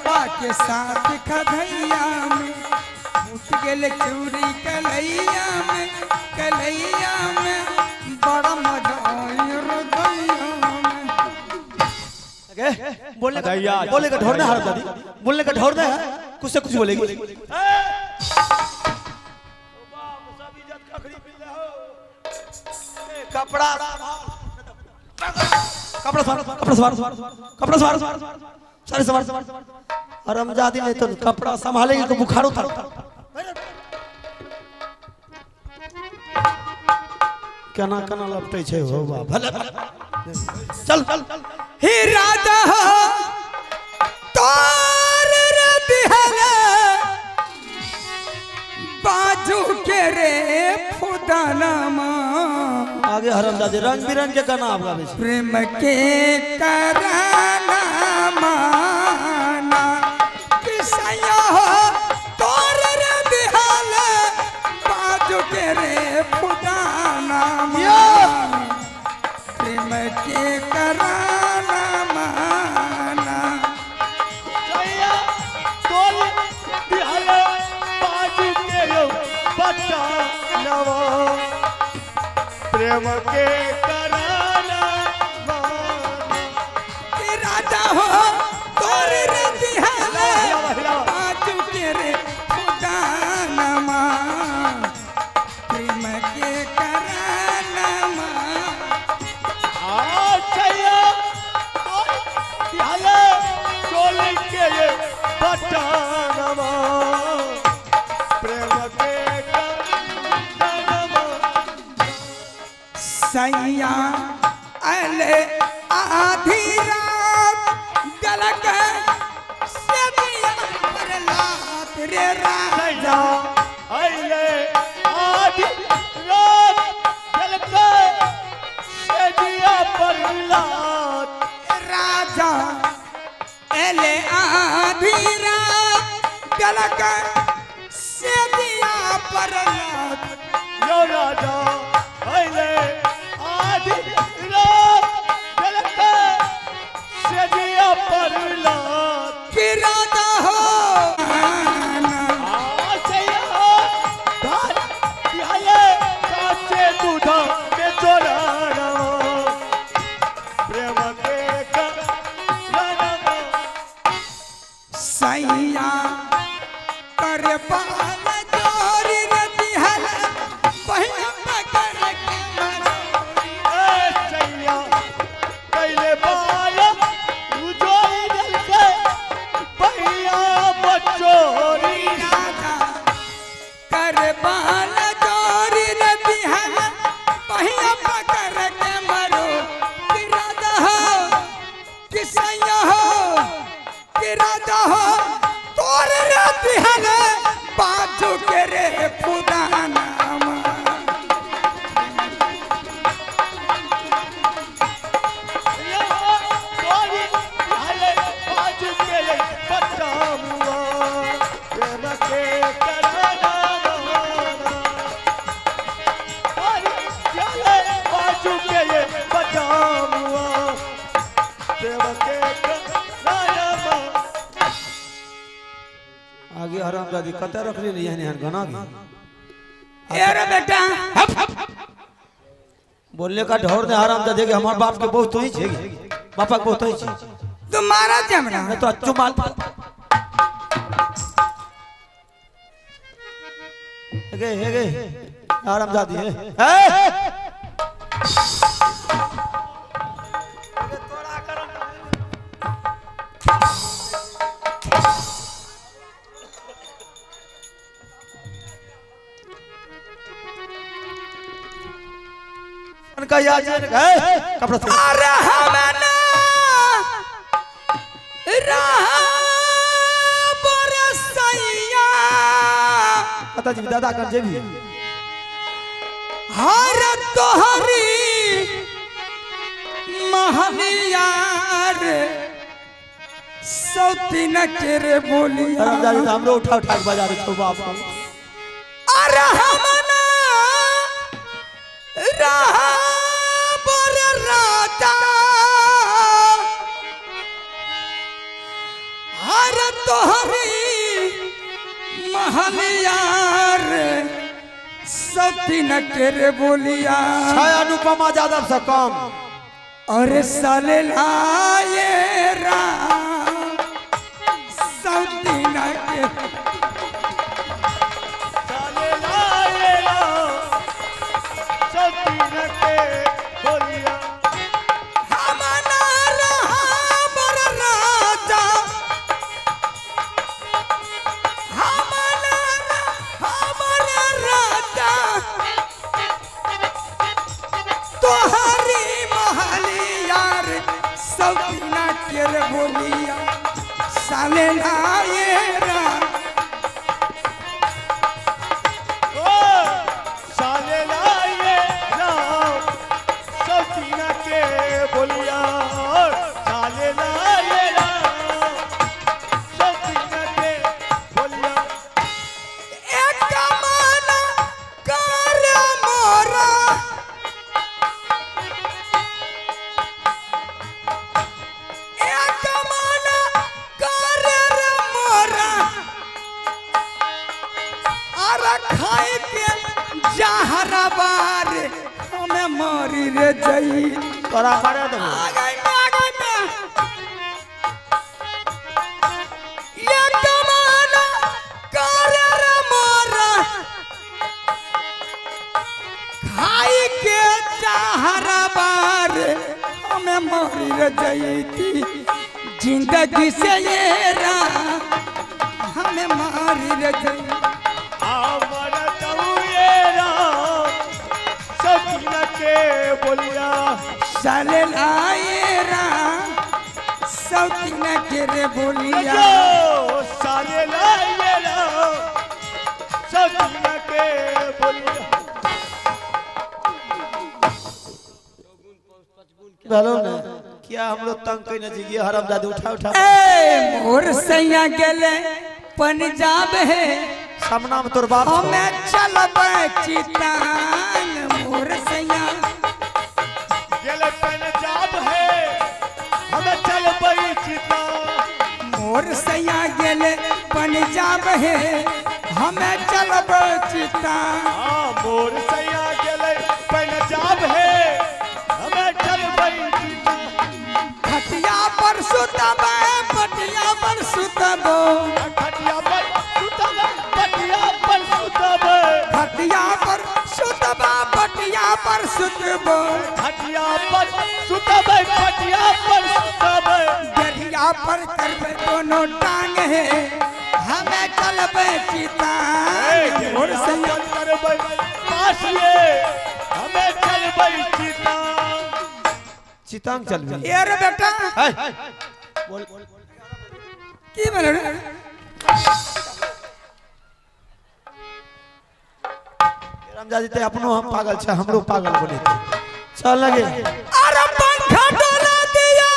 देवरबा के साथ खधैया में फूट गेल चूड़ी कलैया में, कलैया में बड़ा मजा आई हृदया में। बोलने का बोलने का ढोर नहीं हराम दादी, बोलने का ढोर नहीं है, कुछ से कुछ बोलेगी। कपड़ा कपड़ा सवार, कपड़ा सवार, कपड़ा सवार, सारे सवार। हरामजादी नहीं तो कपड़ा संभालेगी तो बुखार उतर। केना केना लपटे छै हो बा, भले चल चल। हे राजा तोर रे बिहले बाजू के रे फुदाना आगे हरामजादी रंग बिरंग के गाना आप गावे छै। प्रेम के कराना माना किसैया हो तोर रे बिहले बाजू के रे फुदाना प्रेम के कराना माना। प्रेम के कराना माना। कि राजा हो तोर रे बिहले बाजू के रे फुदाना प्रेम के कराना माना। प्रेम के कराना। सैया अले आधी रात गलक से दिया पर लात रे राजा। आइले आधी रात जलके से दिया पर लात। राजा अले आधी रात गलक से दिया पर लात। यो राजा आइले आधी रात जलके से दिया पर लात। कि राजा हो आशया धार दियाले काचे दूधा में चोराना। प्रेम के कराना। सैया कर पाल जोरी रे बिहल पहिया पकड़ के मरोरी। सैया कैले बाल उजोई जल के पहिया बचोरी। राजा कर बाल जोरी रे बिहल पहिया पकड़ के मरो। कि राजा हो कि सैया हो कि राजा हो तोर रे बिहल बाजू के रे फुदाना। तोरी हले बाज के बचामुआ प्रेम के कराना माना। तोरी हले बाजू के बचामुआ प्रेम के कराना माना। आगे हरामजादी कतऽ रखने रही एहन एहन गाना गे। ए रे बेटा बोलने का ढोर ने हरामजादी के हमार बाप के बहुत ही छे, बापा के बहुत ही छे। तुम्हारा जमना नहीं तो अच्छो माल गे हे गे हरामजादी है। ए का याद है कपड़ा से। अरे हमना रहा बरसैया पता जी दादा कर जेबी हर तोहरी महलियार सौतीन के रे बोलिया। हरामजादी तो हमरो उठा उठा के बजा रहे छौ बाप। अरे हमना रहा बर राजा हर अरे तोहरी महलिया रे सती न के बोलिया। छह अनुपमा यादव से कम। अरे साले लाए राम सती न के साले लाए राम सती न के बोलिया। हम ना रहा बर राजा हम ना रहा बर राजा तोहरी महलिया रे सती न के बोलिया साले लाए राम ओ साले लाए राम सती न के बोलिया। साले लाए राम सती न के बोलिया। एक माना कर मोरा एक माना कर रे मोरा अरे खाए के जहरा बार हमें मारी रे जई। तोरा मारे देबो। आ गई मैं आ गई मैं एक माना कर रे मोरा खाई के जहरा बार हमें मारी रे जईती जिंदगी से ये राह हमें मारी रे जई। आमर तउए राम सती न के बोलिया। साले लाए राम सौती न के रे बोलिया। जो साले लाए राम सती न के बोलिया। हेलो ना क्या हमरो तंग कइने छी ये हरामजादी उठा उठा। ए मोर सैया गेले पंजाब है सामना में तोर बाप छौ। हमें चलबै चितान मोर सैया गेले पंजाब है हमें चलबै चिता। मोर सैया गेले पंजाब है हमें चलबै चितान। हाँ मोर सैया गेले पंजाब है हमें चलबै चिता। खटिया पर सुतबै पटिया पर सुतबो खटिया पर सुतबै पटिया पर सुतबै खटिया पर सुतबा पटिया पर सुतबो खटिया पर सुतबै पटिया पर सुतबै दरिया पर करबै दोनों टांग है हमें चलबै चितान मोर सैया करबै पास ये हमें चलबै चिता। चितांग चलबी। ए रे बेटा बोल की भेलै रे? हरामजादी ते अपनो हम पागल छै हमरो पागल बनेतै। चल लगे। अरे पंखा डोला दिया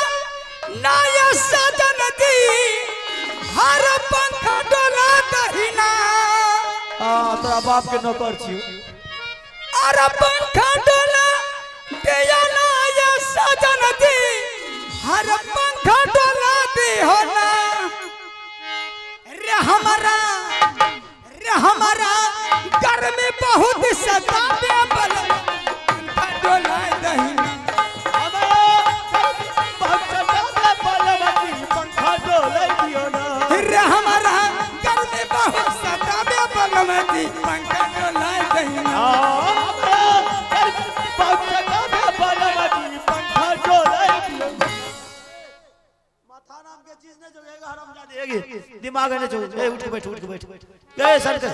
ना ये सजन दी हर पंखा डोला दहिना। हां तोरा बाप के नौकर छियौ। अरे पंखा डोला दिया ना ये सजन दी हर पंखा डोला दी हो ना रे हमारा गर्मी बहुत सतावे बल पंखा डोला दहिना। पंखा डोलै दियो ना रे हमारा गर्मी बहुत सतावे बलमती पंखा डोला दहिना। पंखा डोलै दियो ना। माथा नाम के चीज नहीं जोगेगा हरामजादी एगी दिमाग नहीं जोगे। ए उठ के बैठ उठ के बैठ ए सर के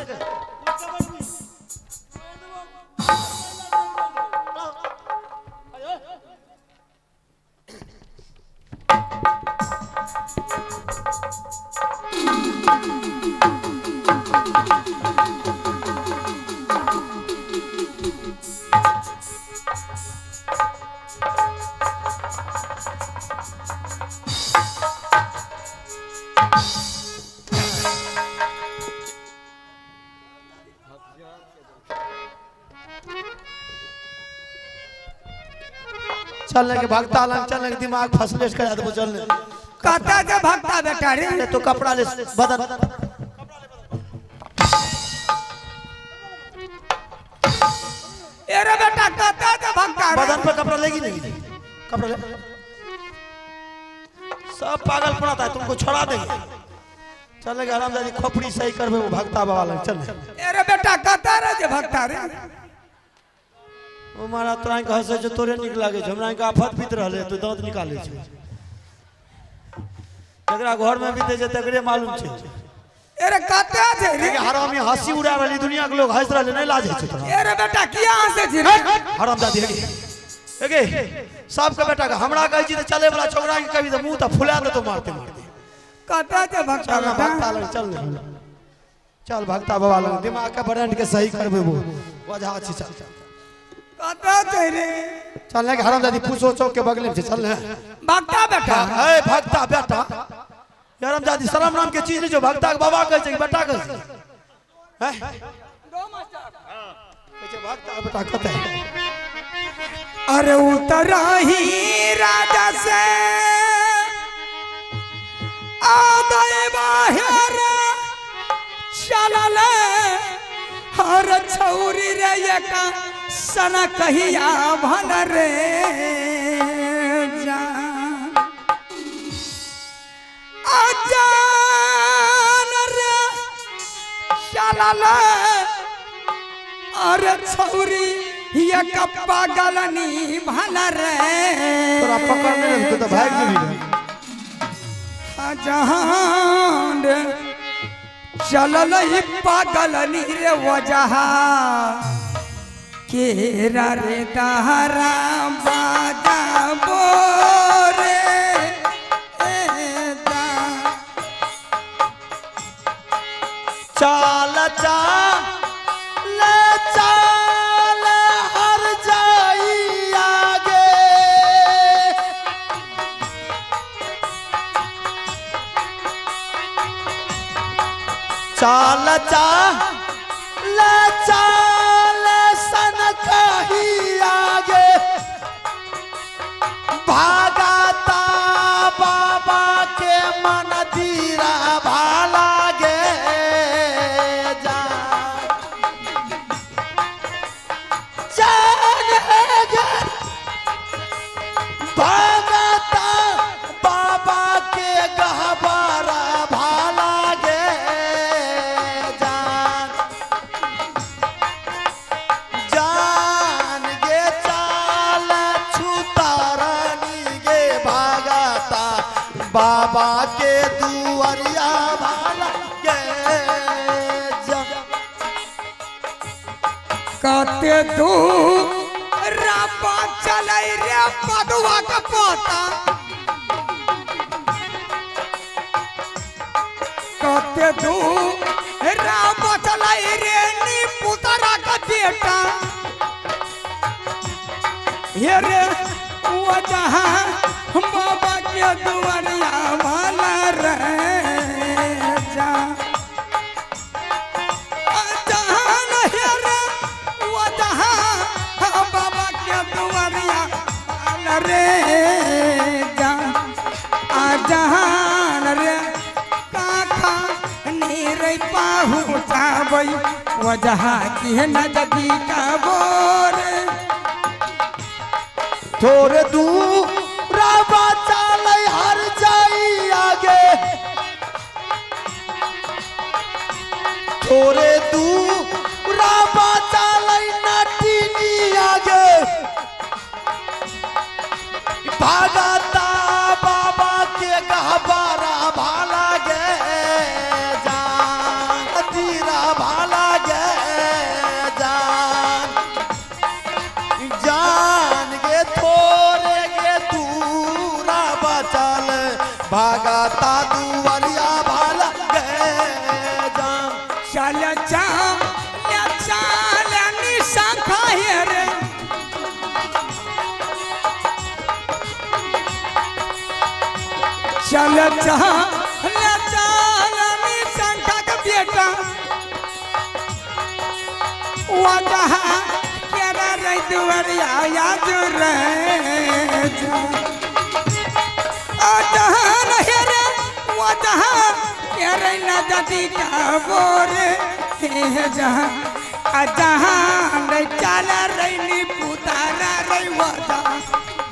चलने के भगता लंग चलने के दिमाग फसलेट करा देबो चलने। कता जे भक्ता बेटा रे। ले तो कपड़ा ले बदन। अरे बेटा कता जे भक्ता रे। बदन पर कपड़ा लेगी नहीं? कपड़ा ले। सब पागल पड़ा है, तुमको छोड़ा देंगे। चलेगा हरामजादी खोपड़ी सही करबे वो भक्ता बाबा लग चल। अरे बेटा कता रे जे भक्ता रे। ओ मारा तोरा के हंसै छौ तोरे नीक लागै छौ, हमरा के आफत बीत रहलै तो दांत निकालै छै। जकरा घर में बीते छै तकरे मालूम छै। अरे कता छै रे। हरामी हंसी उड़ा रहली, दुनिया के लोग हंस रहले, नहीं लाज होइ छै तोरा? अरे बेटा किया हंसै छी रे? हरामजादी हेगे हेगे सबके बेटा के हमरा कहै छी तऽ चले वाला छोकरा के कभी तऽ मुंह तऽ फुला देतो मारते मारते। कता जे भक्ता चल ना बेटा। भक्ता लग चल ना, चल भक्ता बाबा लग दिमाग के ब्रांड के सही करबे वो वजह छी। चल कता छै रे। चल ना हरामजादी पूछो चौक के बगल में छै, चल ना भक्ता बेटा। ए भक्ता बेटा हरामजादी शरम नाम के चीज नहीं जो भक्ता के बाबा कहै छै कि बेटा कहै छै? हैं कहै छै भक्ता बेटा कतऽ? अरे उतरही राजा से आदय बाहर चलल हर छौरी रे एका सन कहिया भन रे जा अजान रे चलल अरे छौरी ये कप्पा गलनी भन रे। तोरा पकड़ने रहतौ तऽ भागि जेबही रे। जहान चलल ही पागलनी रे वजह केरा रे दहरा बाजा बोरे ए दा। चाल चाल चाल हर जाई आगे, चाल चाल चाल सन कही आगे, भागाता बाबा के मन दीरा भाला गे जा। जान गे भागाता बाबा के गहबारा भाला गे जान। जान गे चाल छुतारानी गे भागाता बाबा के दुआरिया भाला गे जा। कते दूर रब्बा चलै रे पदुआ के पोता, कते दूर रब्बा चलै रे नी पुतरा के बेटा, हे रे वो जहाँ बाबा के दुआरिया वाला रे जा। जहान हे रे वो जहाँ बाबा के दुआरिया वाला रे जा। आ जहान रे काखा नीर पाहु चाबई वो जहाँ की नजदीक बोरे। थोड़े दूर चाल हर जाई आगे, थोड़े दूर चाल नटिनी आगे, भागाता बाबा के गहबारा भाला गे जान, तीरा भाला गे जान। जान गे थोड़े गे दूरा बचल भागाता दुआरिया भाला गे जान। चल चल चल निशा रे चल चल चल निशा के बेटा वजह केरा रे दुआरिया याद रे जा। जहान हे रे न जदी का बोर हे जहां आ जहां रे चल रे नी पुतारा रे वदा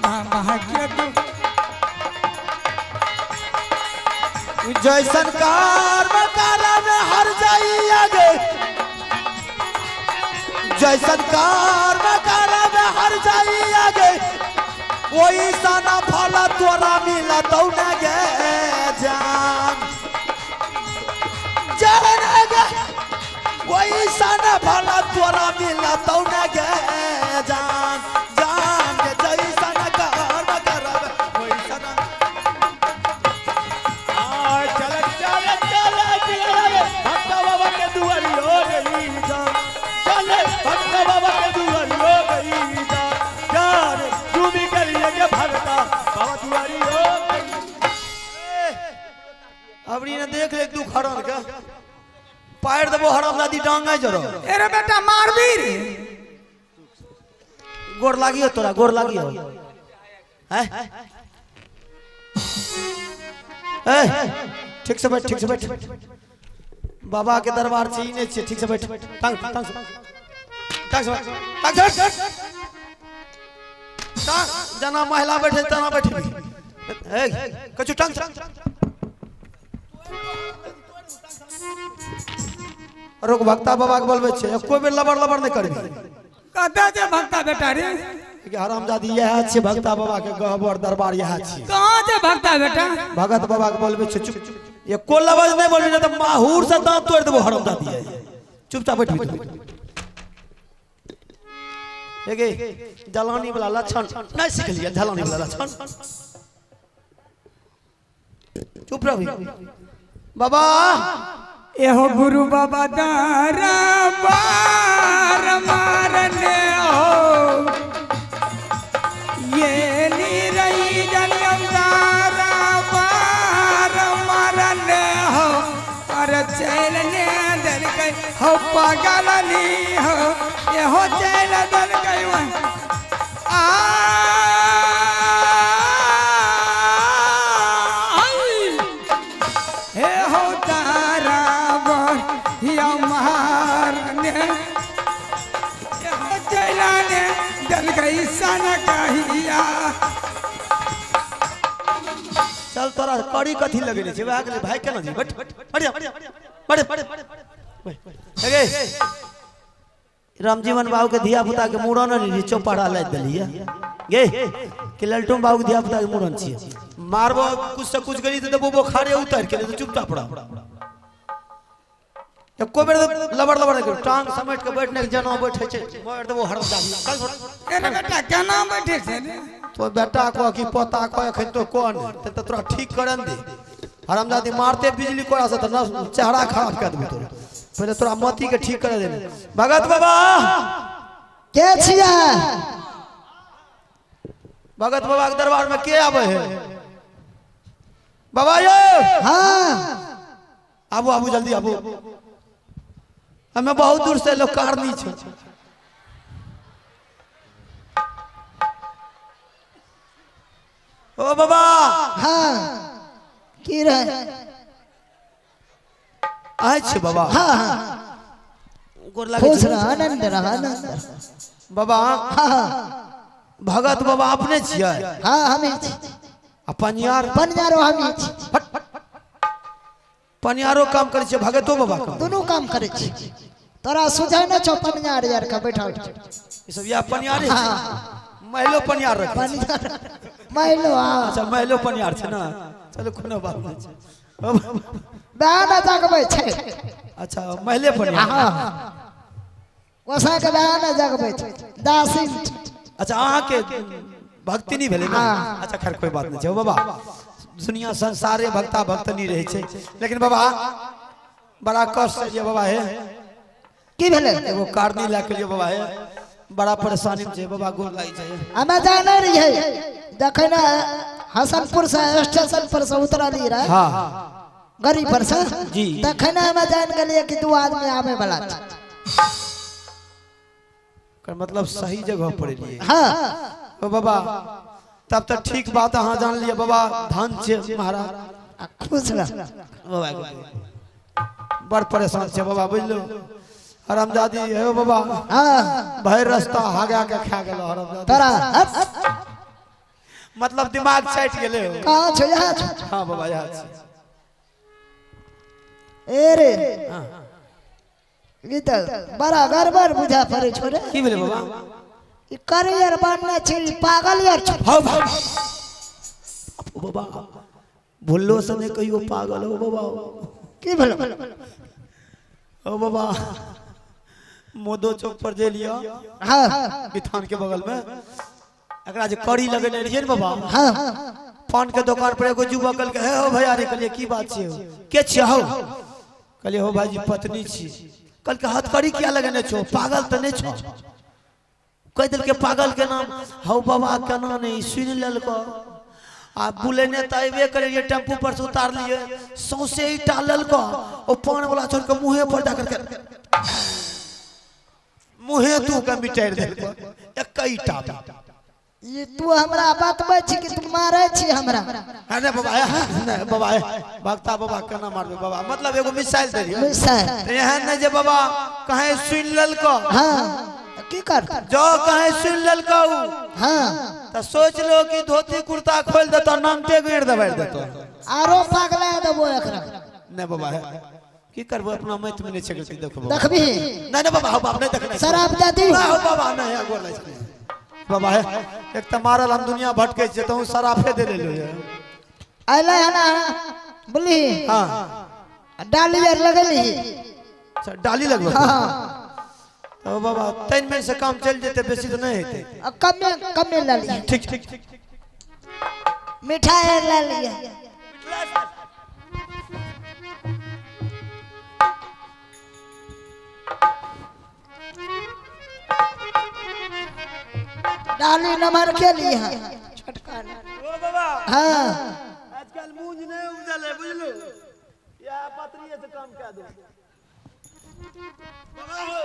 बाबा के दु जैसन कार मकारा में हर जाई आगे, जैसन कार मकारा में हर जाई आगे, वही साना फल तोरा मिला तो न गे जान जान गे, वही साना फल तोरा मिला तो न गे जान जान गे, जैसन कार मकारा में वही साना। आ चल चल चल चल भक्त बाबा के दुआरी हो गई जा, चल भक्त बाबा के दुआरी हो गई जा, यार तू भी करिए के भगता बाबा दुआरी हो गई। अबरी ने देख ले तू खड़न के पायर देबो हरामजादी डांगे जरो। अरे बेटा मारबी रे। गोर लागियो तोरा, गोर लागियो। हैं ए ठीक से बैठ, ठीक से बैठ। बाबा के दरबार से ई नहीं छियै, ठीक से बैठ। टांग टांग से, टांग से बैठ, टांग से बैठ। टांग जना महिला बैठे तना बैठे। ए कछु टांग से। रोक भक्ता बाबा के बोलबै छै एको बेर लबर लबर नहि करबी। कतऽ छै भक्ता बेटा रे? हरामजादी इएह छै भक्ता बाबा के गहबर दरबार इएह छै। कहाँ छै भक्ता बेटा? भगत बाबा के बोलबै छै चुप, एको लबज नहि बोलबी नहि तऽ माहूर से दांत तोड़ि देबो हरामजादी। चुपचाप बैठ। हे गे जलानी वाला लक्षण नहि सिखलियै, जलानी वाला लक्षण। चुप रही बाबा। एहो गुरु बाबा दरबार मारने हो ये निरई जनियम दरबार मारने हो, अरे चैल ने दलकै हो पागलनी हो, एहो चैल दलकै आ हे हो तारा बढ़िया मारने, एहो चैलाने जल गई सन कहिया। चल तोरा कड़ी कथी लगेने छै वएह गेलै भाई केना जी बैठ बढ़िया बढ़िया बढ़िया। रामजीवन बाबू के धिया पुता के मूड़न रही चौपाड़ा लाद देलियै गे कि ललटूम बाबू के धिया पुता के मूड़न छियै। मारबो कुछ से कुछ गली तऽ देबो बोखारे उतारि के, नहीं तऽ चुपचाप रह। एको बेर लबर लबर नहि करू, टांग समेट के बैठने के जना बैठे छै मारि देबो हरमजादी। चल छोड़। अरे बेटा केना बैठे छै रे? तो बेटा कह कि पोता कह एखन तो कोन तऽ तोरा ठीक करन दे। हरामजादी मारते बिजली कोड़ा से तऽ चेहरा खराब कर देबो तोरा। पहिले तोरा मती के ठीक कर देबे। भगत बाबा के छियै? भगत बाबा के दरबार में के आवे है बाबा यो? हाँ आबू आबू जल्दी आबू, हमें बहुत दूर से लोग कारनी छे। ओ बाबा हाँ की रहे? आय छे बाबा। हाँ हाँ गोर लागे खुश छे। रह, आनंद रह, आनंद रह। बाबा हाँ भगत बाबा अपने छियै? हाँ हमें छी। आ पनियार? पनियारो हमें छी। पनियारो काम करै छियै भगतो बाबा काम? दुनू काम करै छी। तोरा सुझाय न छौ पनियार यार के बैठल छौ। ई सब या पनियारे? हाँ महिलो पनियार रखै छै। पनियार महिलो। हाँ अच्छा महिलो पनियार छै ना, चलो कोनो बात नहि छै। बहन जगबै छै। अच्छा मैले पनियार। हाँ गोसाई के बहन जगबै छै दासीन। अच्छा अहाँके भक्तिनी भेलै ना? हाँ। अच्छा खैर कोई बात नहीं छै बाबा, दुनिया संसारे भक्ता भक्तनी रहै छै। लेकिन बाबा बड़ा कष्ट छै बाबा हे। की भेलै? एगो कारनी लए के लिए बाबा हे, बड़ा परेशानी में छै बाबा, गोर लागि छै। हमे जानै रहियै जखन हसनपुर से स्टेशन पर से उतरली रहे हाँ गाड़ी पर से जी। तखन हमे जान गेलियै कि दू आदमी आबै वाला छै। एकर मतलब सही जगह पर एलियै। हाँ ओ बाबा तब तऽ ठीक बात अहाँ जान लिअ बाबा, धन छै महाराज। आ खुश रह बाबा बड़ परेशान छै बाबा बुझलो हरामजादी हे बाबा। हाँ। भरि रास्ता हगा के खा गेलो हरामजादी। तोरा हट। मतलब दिमाग छाटि गेलै हो। कहाँ छौ? यहाँ छौ? हाँ बाबा, यहाँ छै। ए रे, ई तऽ बड़ा गड़बड़ बुझा पड़ै छौ रे। की भेलै बाबा? ई करियर बनने छै, ई पागल यार छौ। हौ बाबा, बाबा भुल्लो से नहीं कहियो पागल हो बाबा। की भेलो? ओ बाबा, मोदो चौक पर जे लियो बिथान के बगल में एकरा जे कड़ी लगेने रहियै ने बाबा। पान के दुकान पर एगो युवक कहलकै, हे हो भैया रे। कहलियै, की बात छै? के छियै हौ? कहलियै, हो भाईजी, पत्नी छी। कहलकै, हथकड़ी किया लगेने छौ? पागल तऽ नहि छौ? कहि देलकै पागल के नाम। हौ बाबा, केना नहि सुनि लेलको आ बुलेने तऽ अयबे करियै, टेम्पू पर से उतारलियै, सौंसे ईटा लेलको, ओ पान वाला छोड़ के मुँहे पर जा करके मुँहे तू के मिटारि देलको एकैटा। ई तू हमरा बतबै छी कि तू मारै छी हमरा? अरे बाबा, नहि बाबा, भक्ता बाबा, केना मारबै बाबा? मतलब एगो मिसाइल दे दियौ। मिसाइल। एहन नहि जे बाबा कहीं सुनि लेलको। हाँ, की कर? जो कहीं सुनि लेलको उ, तऽ सोच लो कि धोती कुर्ता खोलि देतो, नामते गिर दबारि देतो। आरो पागला देबो एकरा। नहि बाबा, हे की करबो, अपना मैत में नहि छै गलती, देखो बाबा। देखबही? नहि नहि बाबा, हौ बाबा, नहि देखने। शराब दे दी। नहि हौ बाबा, नहि गोर लागै छै बाबा। हे एक तऽ मारल हम दुनिया भटकै छियै, तहूँ शराफे दे लेलो ये। अयलै हन बोलली। हाँ। डाली आर लगेली। अच्छा, डाली लगबो? हाँ। तो बाबा, 3 महीने से काम चलि जेतै, बेसी तऽ नहि हेतै। आ कमे कमे लऽ लियै। ठीक ठीक। मिठाई आर लऽ लियै। डाली नमहर के लिए है, छोटका नहीं। ओ बाबा। हाँ। आजकल मूंज नहीं उपजल है, बुझलू? या पत्रिये से काम कए दो बाबा हो।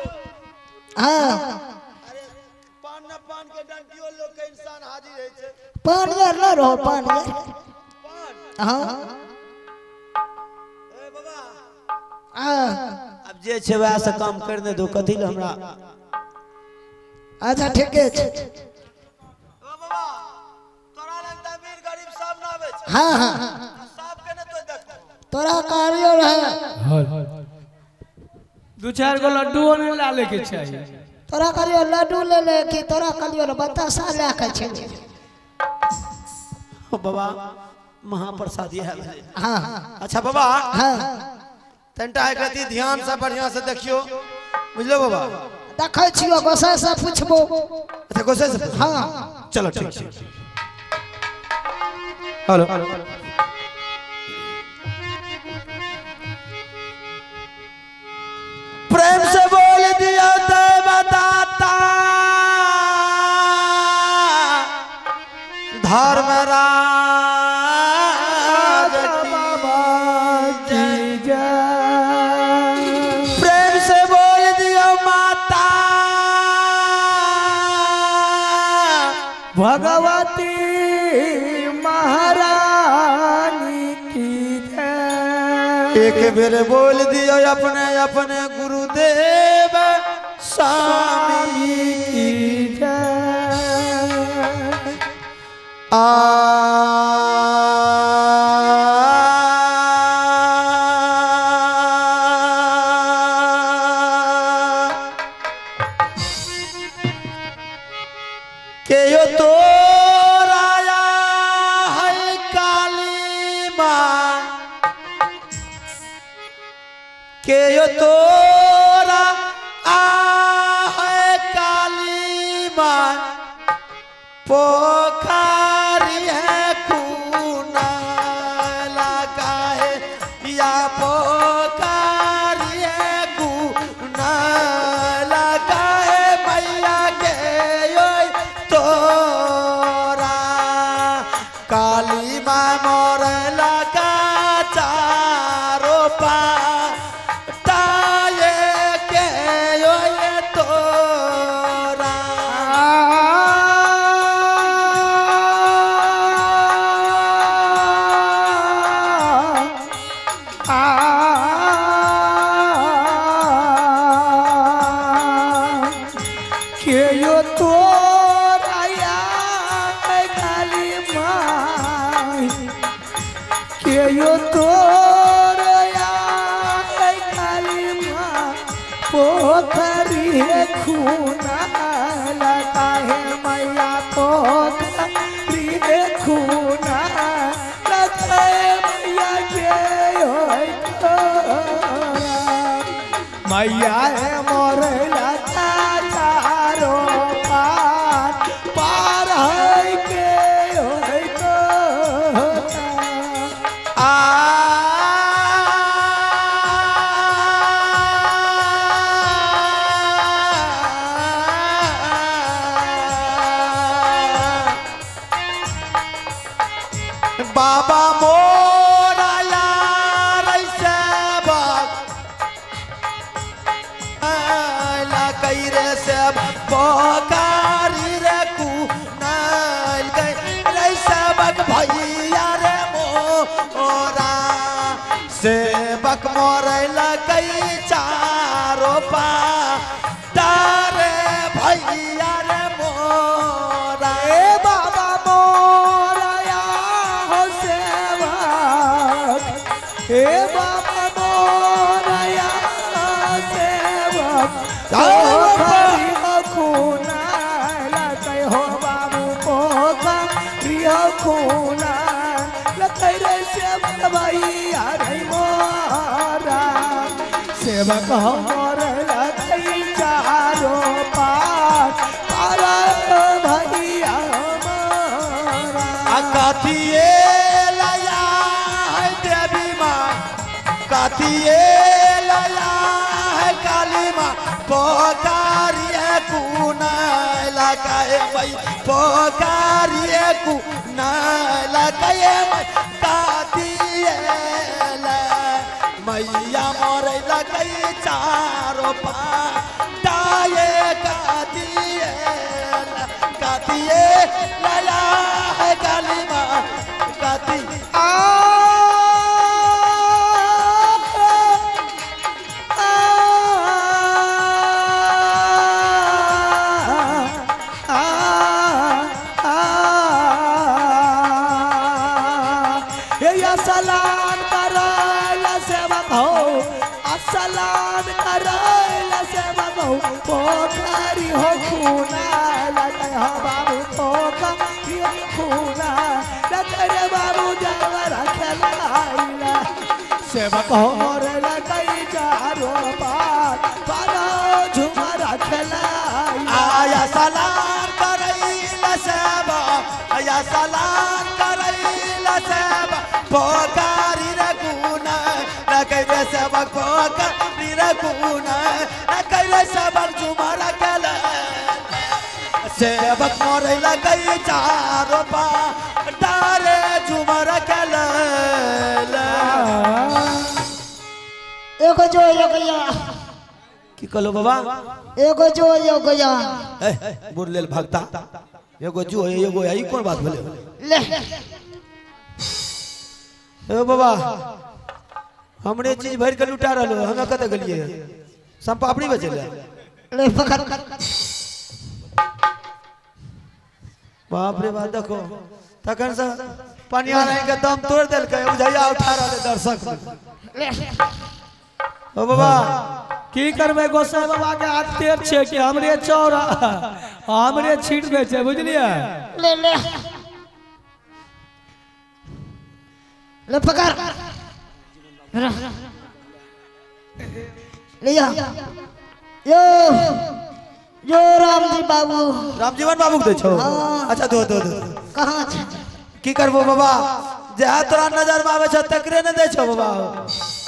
हाँ। अरे पान न पान के डंटियो लोग के इंसान हाजिर है छै। पान यार न रहो, पान यार। पान। हाँ। ए बाबा। हाँ। अब जे छै वएह से काम करने दो, कथी लए हमरा। अच्छा, ठीके छै। ओ बाबा, तोरा लग तऽ अमीर गरीब सब ना आबै छै। हाँ हाँ। सब के ने तो देखो। तोरा कहलियो रहे। दू चार गो लड्डू ने ला ले के चाहिए। तोरा कहलियो लड्डू ले ले कि तोरा कहलियो रे बतासा लए के छै। ओ बाबा, महाप्रसाद इएह भेलै। हाँ। अच्छा बाबा। हाँ। तनिटा एक रत्ती ध्यान से बढ़िया से देखियो, बुझलो बाबा? देखै छियो, गोसाई से पूछबो। अच्छा, गोसाई से? हाँ। चलो ठीक छै। हेलो, प्रेम से बोल दिया देवदाता धर्मराज बाबा की जय। प्रेम से बोल दियो माता भगवती महारानी की जय। एक बेर बोल दियो अपने अपने गुरुदेव स्वामी की जय। आ के यो तो राया है काली माँ, के यो तोरा आ है काली माँ, पोखरी है कूना लगा है या पोखरी है कूना लगा है मैया के यो तोरा काली माँ मोर लगा चारो पा ताये। ये यो तोर आय काली माँ पोखरी है खूना लगा है मैया पोखरी है खूना लगा है मैया के होय तोरा। मैया है मोर लता चारो पार पार है के होय तोरा। आ बाबा मोरा यार सेवक आइला कई रे सेवक पोकारी रे कुनाइल गई रे सेवक भैया रे मोरा सेवक मोरैला कई चारो पा तारे भैया रे मोरा ए बाबा मोरया हो सेवक ए बाबा मोरया सेवक पोखरी हो खूना लगे हो बाबू पोखरी हो खूना लगे रे सेवक भैया रे मोरा सेवक हमर लगे चारो पार पार भैया मोरा आ कथिए लया है देवी माँ कथिए लया है काली माँ पोकारिए कुना लगाए मई पोकारिए कुना लगाए मई कातिए ला मैया मोरे लगई चारो पा ताये कातिए ला कातिए लया है काली माँ काती आ आ आ आ सलाम करैला सेवक हो असलाम करैला सेवक हो पोखरी हो खूना लगे हो बाबू पोखरी हो खूना लगे रे बाबू जवर खेलाइला सेवक हो मोर लगई चारो पार पार झुमर खेलाइला आया सलाम करैला सेवा आया सलाम करैला सेवा पोकारी रे गुना लगै रे सेवक पोकारी रे गुना लगै रे सेवक झुमर खेला सेवक मोरे लगई चारो पा तारे झुमर खेला एगो जो एगो या की कहलो बाबा एगो जो एगो या ए बुढ़ लेल भगता एगो जो है एगो है ई कोन बात भेलै ले ए बाबा हमरे चीज भर के लुटा रहलो हमे कतऽ गेलियै सब पापड़ी बेचै ले ले पकड़ बाप रे बाप देखो तखन से पनिया रही के दम तोड़ देलकै बुझैया उठा रहले दर्शक ले ओ बाबा की करबै गोसाई बाबा के हाथ तेज छै कि हमरे चौरा हमरे छीट में छै बुझलियै ले ले ले पकड़ ले या यो यो राम जी बाबू रामजीवन बाबू के दै छौ हाँ। अच्छा दो दो दो कहाँ छै की करबो बाबा जहाँ तोरा नजर में आबै छौ तकरे ने दै छौ बाबा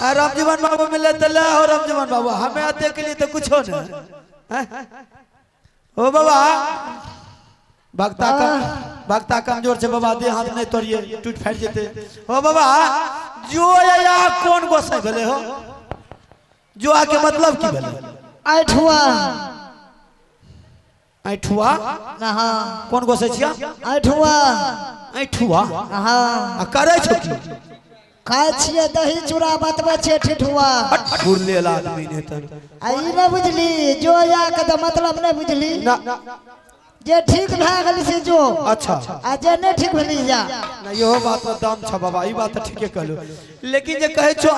आ रामजीवन बाबू मिले तऽ ले हो रामजीवन बाबू हमे अते के लिए तऽ कुछो ने हैं? ओ बाबा भक्ता का भक्ता कमजोर छै बाबा देह हाथ नहि तोड़िए टूट फाटि जेतै हो बाबा जो या कोन गोसाई भेलै हो जो आके मतलब की भेलै ऐठुआ ऐठुआ नहा कोन गोसाई छिया ऐठुआ ऐठुआ नहा आ करै छौ की खाइ छियै दही चूड़ा बतबै छियै ठिठुआ बुरलेल आदमी ने तन आ ई नहि बुझली जो या के तऽ मतलब नहि बुझली ना। जे ठीक भए गेल से जो। अच्छा। आ जे नहीं ठीक भेली जा। ना, इहो बात में दम छ बाबा, ई बात तऽ ठीके कहलू, लेकिन जे कहै छो।